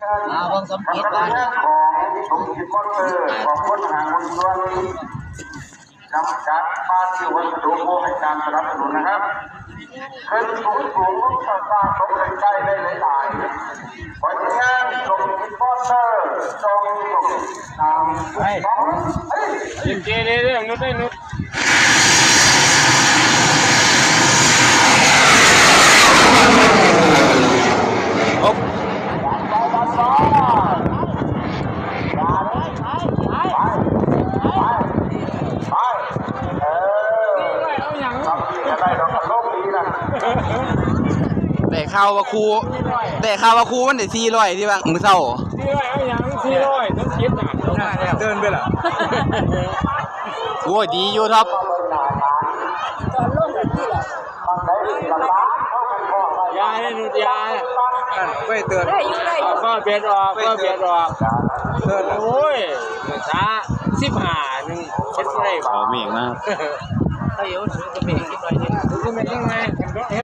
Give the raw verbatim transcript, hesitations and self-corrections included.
อ่า เบิ่งสมจิตก่อน ของสมจิตมอเตอร์ ของคนหาคนส่วนจำกัด มาที่วัสดุผู้ให้การสนับสนุนนะครับ ขึ้นสูงสูง ลงต่ำต่ำ ลงใกล้ๆ ได้หลายๆ ผลงานสมจิตมอเตอร์ จงส่งตาม เฮ้ย เฮ้ย เกเรเรื่องนุชได้นุช ได้ข่าวว่าครู ได้ข่าวว่าครูมันได้สี่ร้อยที่ว่ามื้อเช้า สี่ร้อยเอาหยัง สี่ร้อย ต้องคิดน่ะ เดินไปเหรอ โอ้ย ดีอยู่ครับ อย่าให้หนุดอย่า นั่น ไปเตือน ได้อยู่ ได้อยู่ เอาข้อเบียดออก ข้อเบียดออก เตือน โอ้ย ช้า สิบห้า หนึ่ง เช็ดอะไร ขอเมฆนะครับ เดี๋ยว